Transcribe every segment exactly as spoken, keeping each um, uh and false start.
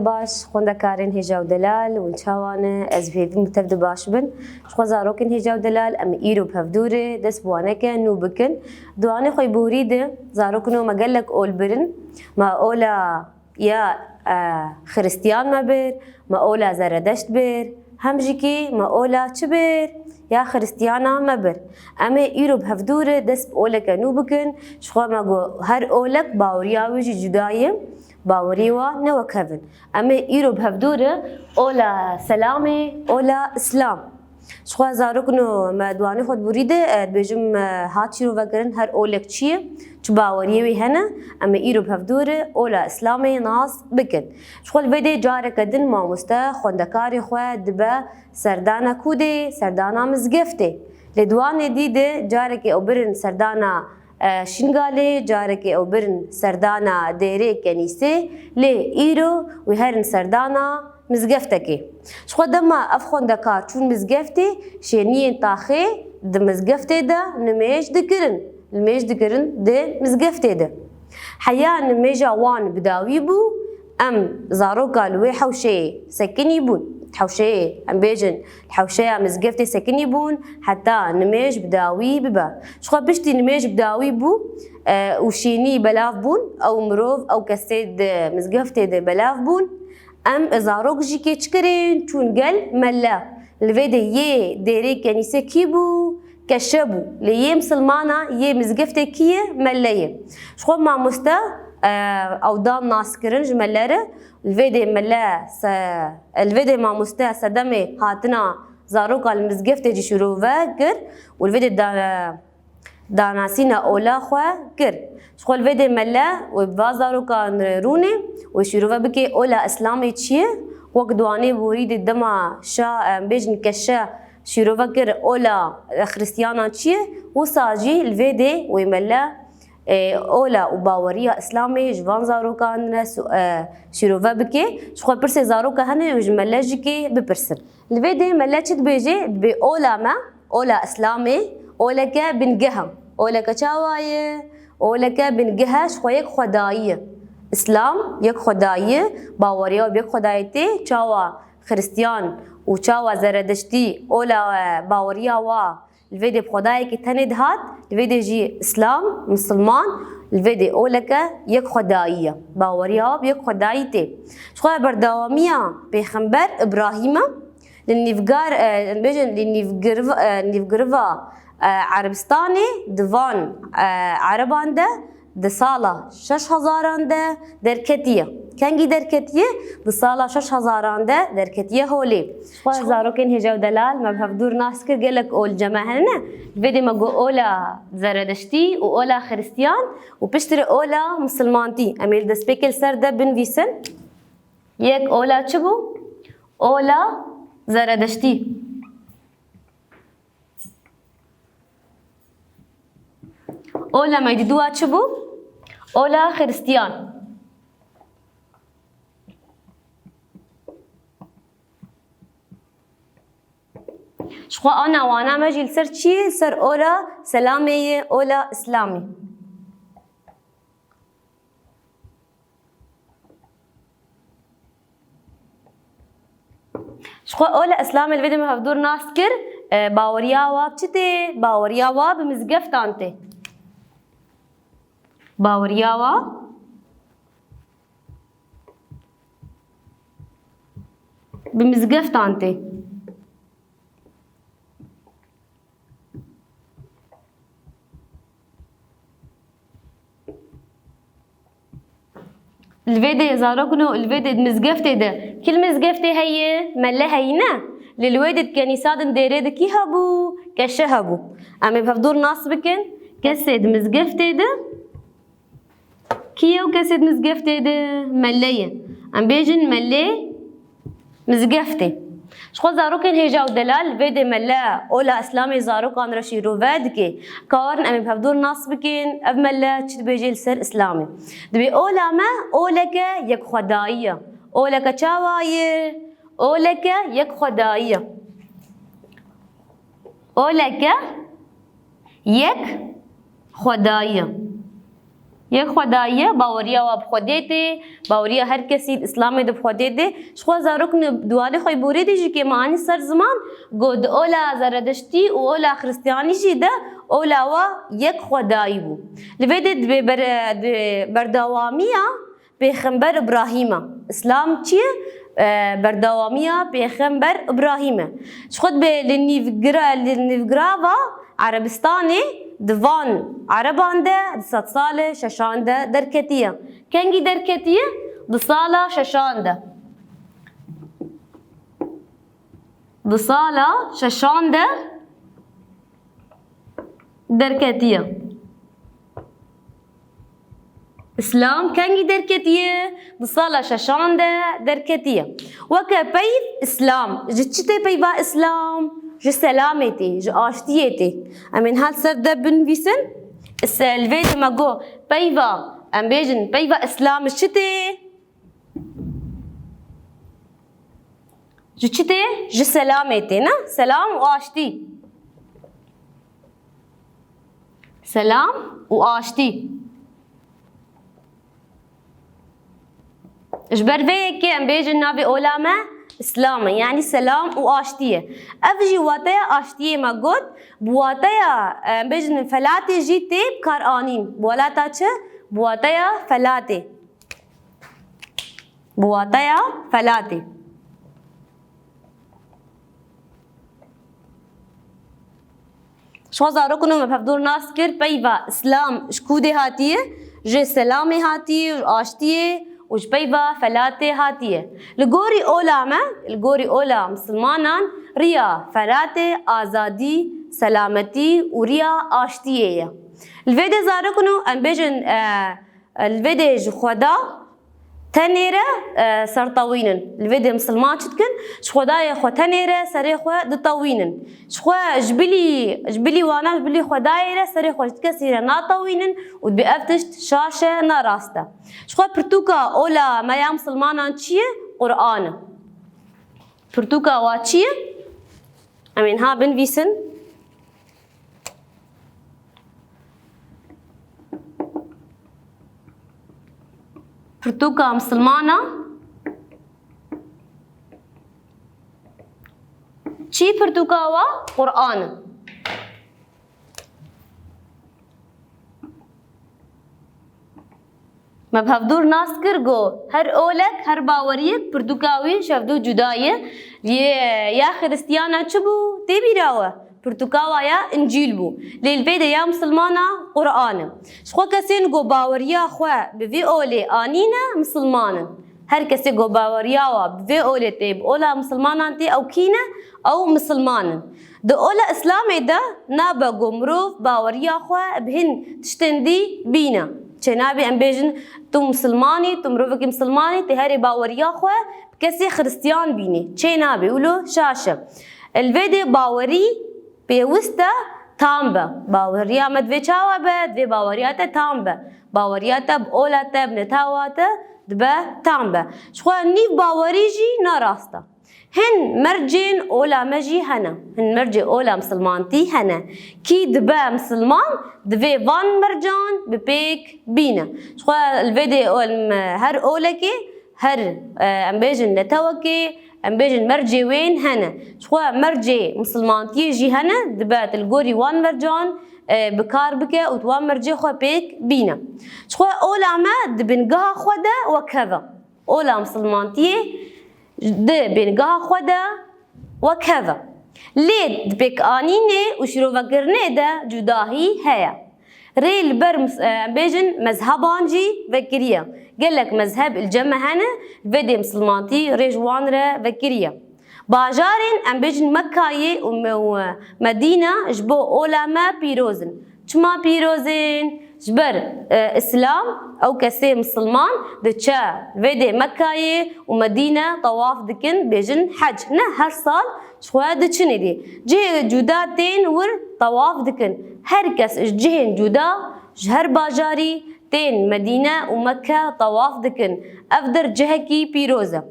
Baş, xwendekarên hêja û delal, hûn çawa ne? Ez bi hêvî me tev de baş bin. Ji xwe zarokên hêja û delal, em îro bi hevdû re dest bi waneke nû bikin. Di wanê xwe borî de, zarokino me gelek ol birin. Me ola ya, e, Xiristiyan me bir, me ola Zeredeşt bir, hem jî kî me ola çi bir? Ya Xiristiyana me bir. Em ê îro bi hevdû re dest bi oleke nû bikin. Ji xwe me got, her olek baweriya wî jî cuda ye. Baweriyê wa ne wek hev in. Em ê îro bi hevdû re ola selamê, ola Îslam. Ji xwe zarokino me di wanê xwe borî de, e, dibêjim, e, hat şîrovekirin, her olek çi ye, çi baweriyê wî hene, em ê îro bi hevdû re ola Îslamê nas bikin. Ji xwe li vê dê careke din mamoste xwendekarê xwe dibe serdana kûdê, serdana mizgeftê. Lê di wanê dî de carekê ew birin serdana, e, Şingalê, carekê ew birin serdana dêrê kenîsê, lê îro wî herin serdana mizgeftekê. Ji xwe dema ev xwendekar çûn mizgeftê, şêniyên taxê di mizgeftê de nimêj dikirin. Nimêj dikirin di mizgeftê de. Heya nimêja wan bi dawî bû, em zaroka li wê hewşeyê sekinî bûn. Hewşeyê, em bêjin, li hewşeya mizgeftê sekinî bûn, heta nimêj bi dawî bibe. Ji xwe piştî nimêj bi dawî bû, e, û şênî belav bûn, ew mirov, ew kesê di mizgeftê de belav bûn. Em zarok jî kê çi kirin? Çûn gel mele. Li vê de yê dêrê kenîse kî bû? Keşe bû. Lê yê misilmana, yê mizgeftê kî ye? Mele ye. Ji xwe mamoste, e, ew dan nas kirin ji mele re. Li vê de mele se-, li vê de mamoste sedemê hatina zaroka li mizgeftê jî şîrove kir û li vê de da-, danasîna ola xwe kir. Ji xwe li vê dê mele wê bi va zarokan re rûnê wê şîrove bike ola Îslamê çi ye? Wek di wanê borî de dema şa, em bêjin keşe şîrove kir ola, e, Xiristiyanan çi ye? Wisa jî li vê dê wê mele, e, ola û baweriya Îslamê ji van zarokan re su-, e, şîrove bike. Ji xwe pirsê zaroka hene wê ji mele jî kê bipirsin. Li vê dê mele çi dibêje? Dibê ola me, ola Îslamê, oleke bingeh e. Oleke çawa ye? Oleke bingeh e, ji xwe yek xwedayî ye. Îslam yek xwedayî ye, baweriya bi yek xwedayî tê, çawa Xiristiyan û çawa Zeredeştî ola, e, baweriya wa li vê dê bi xwedayekî tenê dihat, li vê dê jî Îslam, misilman, li vê dê oleke yek xwedayî ye. Baweriya wa bi yek xwedayî tê. Ji xwe berdewamiya Pêxember Îbrahîm e, li nîvgar, e, em bêjin, li nîvgirva, e, nîvgiriva, e, Erebistanê di van, e, Ereban de di sala şeş hezaran de derketiye. Kengî derketiye? Di sala şeş hezaran de derketiye holê. Xwe zarokên hêja û delal me bi hevdûr nas kir, gelek ol ceme hene. Li vê dê me got ola Zeredeştî û ola Xiristiyan û piştre ola misilmantî. Em ê li destpêkê li ser de binivîsin. Yek ola çi bû? Ola Zeredeştî. Ola me dî dûa çi bû? Ola Xiristiyan. Ji xwe ana wana me jî li ser çi ye? Li ser ola selamê ye, ola Îslamê. Ji xwe ola Îslamê li vê de me hevdûr nas kir, e, baweriya wa bi çi tê? Baweriya wa bi mizgeftan tê. Baweriya wa bi mizgeftan tê. Li vê de zarokno, li vê de mizgeftê de. Kil mizgeftê heye, mele heyî ne. Lê li wê de kenîsa din dêrê de kî hebû? Keşe hebû. Em ê bi hevdûr nas bikin. Kesê di mizgeftê de. Kî ye û kesê di mizgeftê de? Mele ye. Em bêjin melê mizgeftê. Ji xwe zarokên hêja û delal vê dê mele ola Îslamê zarokan re şîrove dike. Karin em ê bi hevdûr nas bikin, ev mele çi dibêje li ser Îslamê. Dibê ola me oleke yekxwedayî ye. Oleke çawa ye? Oleke yekxwedayî ye. Oleke yek xwedayî ye. Yek xwedayî ye, baweriya wa bi Xwedê tê, baweriya her kesî di Îslamê de bi Xwedê tê. Ji xwe zarokên di warê xwe borê de jî kê me anî ser ziman, got di ola Zeredeştî û ola Xiristiyanî jî de ola wa yek xwedayî bû. Li vê de dibê ber-, di berdewamiya Pêxember Îbrahîm e. Îslam çi ye? E, berdewamiya Pêxember Îbrahîm e. Ji xwe dibê li nîvgira-, li nîvgirava Erebistanê di van Ereban de di sedsala şeşan de derketiye. Kengî derketiye? Di sala şeşan de. Di sala şeşan de derketiye. Îslam kengî derketiye? Di sala şeşan de derketiye. Weke peyv Îslam. Ji çi tê peyva Îslam? Ji selamê tê, ji aştiyê tê. Em ê niha li ser de binivîsin. Îse li vê de me got peyva, em bêjin peyva Îslam ji çi tê? Ji çi tê? Ji selamê tê, ne? Selam û aştî. Selam û aştî. Ji ber vê yekê em bêjin navê ola me Îslam e, yanî selam û aştî ye. Ev jî wateya aştiyê me got, bi wateya, em bêjin felatê jî tê bi kar anîn. Bi welata çi? Bi wateya felatê. Bi wateya felatê. Ji xwe zarokên me bi hevdûr nas kir, peyva Îslam ji kûdê hatiye? Ji selamê hatiye, ji aştiyê û ji peyva felatê hatiye. Li gorî ola me, li gorî ola misilmanan, riya felatê azadî, selametî û riya aştiyê ye. Li vê de zarokên em bêjin, e, Li vê de ji Xweda tenê re, e, sertewînin. Li vê de misilman çi dikin? Ji Xwedayê xwe tenê re serê xwe ditewînin. Ji xwe, ji bilî, ji bilî wana, ji bilî Xwedayê re serê xwe ji kesî re natewînin û dibê ev tişt şaş e, ne rast e. Ji xwe pirtûka ola me ya misilmanan çi ye? Quran e. Pirtûka wa çi ye? Em ê niha binivîsin. Pirtûka misilmana çi? Pirtûka wa Quran e. Me bi hevdûr nas kir ku her olek, her baweriyek pirtûka wî ji hevdû cuda ye. Yê ya Xiristiyana çi bû? Tê bîra we? Pirtûka wa ya Încîl bû. Lê li vê de ya misilmana Quran e. Ji xwe kesên ku baweriya xwe bi vî olê anîne, misilman in. Her kesê ku baweriya wa bi vê olê tê, bi ola misilmanan tê, ew kî ne? Ew misilman in. Di ola Îslamê de nabe ku mirov baweriya xwe bi hin tiştên dî bîne. Çênabê em bêjin tu misilman î, tu mirovekî misilman î, tê herê baweriya xwe bi kesê xiristiyan bînî. Çênabê, wilo şaş e. Li vê de bawerî pêwist e tam be. Baweriya me divê çawa be? Divê baweriya te tam be. Baweriya te bi ola te, bi netewa te dibe tam be. Ji xwe nîv bawerî jî ne rast e. Hin mercên ola me jî hene. Hin mercê ola misilmantî hene. Kî dibe misilman, divê van mercan bi pêk bîne. Ji xwe li vê de ol-, her olekê, her, e, em bêjin netewekê, em bêjin mercê wên hene. Ji xwe mercê misilmantiyê jî hene, dibe tu li gorî wan mercan, e, bi kar bike û tu wan mercê xwe pêk bîne. Ji xwe ola me di bingeha xwe de wek hev e. Ola misilmantiyê di bingeha xwe de wek hev e. Lê di pêkanînê û şîrovekirinê de cudahî heye. Rê li ber mis-, e, em bêjin mezheban jî vekiriye. Gelek mezheb li cem me hene, li vê dê misilmantî rê ji wan re vekiriye. Bajarên em bêjin Mekkayê û Me-, û Medîna ji bo ola me pîroz in. Çima pîroz in? Ji ber, e, Îslam, ew kesê misilman diçe vê dê Mekkayê û Medîne tewaf dikin, bêjin hec. Ne her sal ji xwe diçin êdî. Cihê cuda tên wir tewaf dikin. Her kes ji cihên cuda, ji her bajarî tên Medîne û Mekke tewaf dikin. Ev der cihekî pîroz e.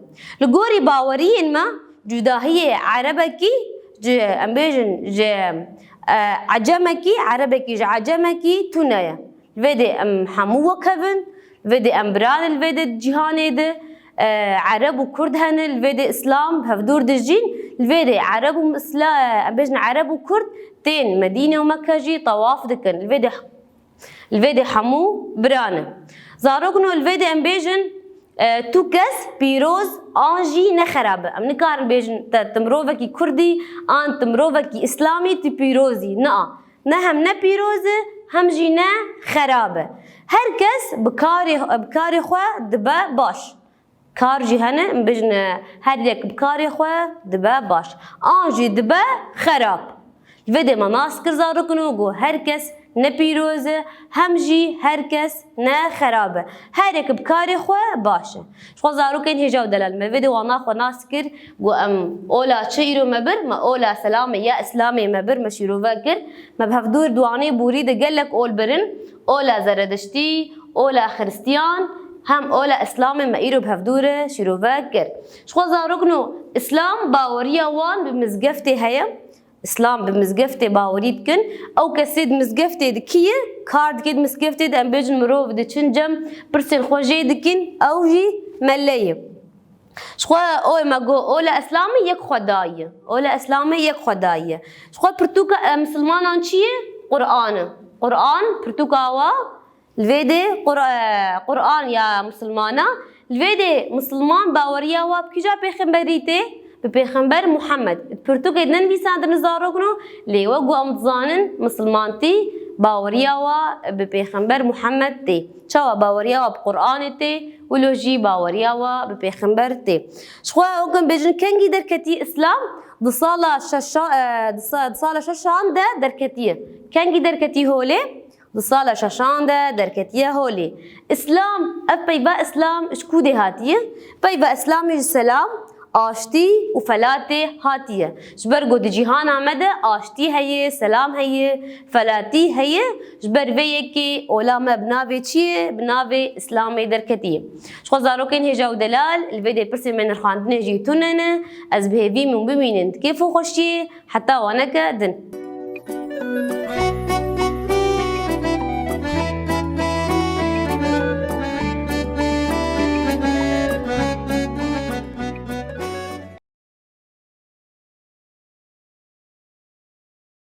Li gorî baweriyên me, cudahiyê erebekî ji, em bêjin, ji, e, ecemekî, erebekî ji ecemekî tune ye. Li vê dê em hemû wek hev in, li vê dê em biran in, li vê dê cîhanê de, e, Ereb û Kurd hene, li vê dê Îslam bi hevdûr dijîn, li vê dê Ereb û Îsla-, em bêjin Ereb û Kurd tên Medîne û Mekke jî tewaf dikin. Li vê dê, li vê dê hemû biran in. Zarokno li vê dê em bêjin, e, tu kes pîroz an jî ne xerab e. Em nikarin bêjin te, tu mirovekî Kurdî an tu mirovekî Îslamî, tu pîroz î. Na. Ne hem ne pîroz e, hem jî ne xerab e. Her kes bi karê, bi karê xwe dibe baş. Kar jî hene, em bêjin, her yek bi karê xwe dibe baş. An jî dibe xerab. Li vê dê me nas kir zarokno, got her kes ne pîroz e, hem jî her kes ne xerab e. Her yek bi karê xwe baş e. Ji xwe zarokên hêja û delal me vê dê wana xwe nas kir, got em ola çi îro me bir, me ola selamê ya Îslamê me bir, me şîrove kir. Me bi hevdûr di wanê borî de gelek ol birin, ola Zerediştî, ola Xiristiyan, hem ola Îslamê me îro bi hevdû re şîrove kir. Ji xwe zarokno Îslam baweriya wan bi mizgeftê heye. Îslam bi mizgeftê bawerî dikin. Ew kesê di mizgeftê de kî ye, kar dike di mizgeftê de, em bêjin mirov diçin cem, pirsên xwe jê dikin, ew jî mele ye. Ji xwe oy me got, ola Îslamê yek Xwedayî ye. Ola Îslamê yek Xwedayî ye. Ji xwe pirtûka, e, misilmanan çi ye? Quran e. Quran pirtûka wa li vê dê Qur-, e, Quran ya misilmana. Li vê dê misilman baweriya wa bi kîja pêxemberî tê? Bi pêxember Muhammed. Pirtûkê din nivîsandin zarokno, lê we ku em dizanin misilmantî baweriya wa bi pêxember Muhammed tê. Çawa baweriya wa bi Quranê tê, wilo jî baweriya wa bi pêxember tê. Ji xwe hûn bêjin kengî derketî Îslam? Di sala şeşa-, e, di sa-, di sala şeşan de derketiye. Kengî derketî holê? Di sala şeşan de derketiye holê. Îslam, ev peyva Îslam ji ku dê hatiye? Peyva Îslamê ji selam, aştî û felatê hatiye. Ji ber ku di cîhana me de aştî heye, selam heye, felatî heye, ji ber vê yekê ola me bi navê çi ye? Bi navê Îslamê derketiye. Ji xwe zarokên hêja û delal, li vê dê pirsên me nirxandinê jî tune ne. Ez bi hêvî min bimînin di kêf û xweşiyê. Heta waneke din.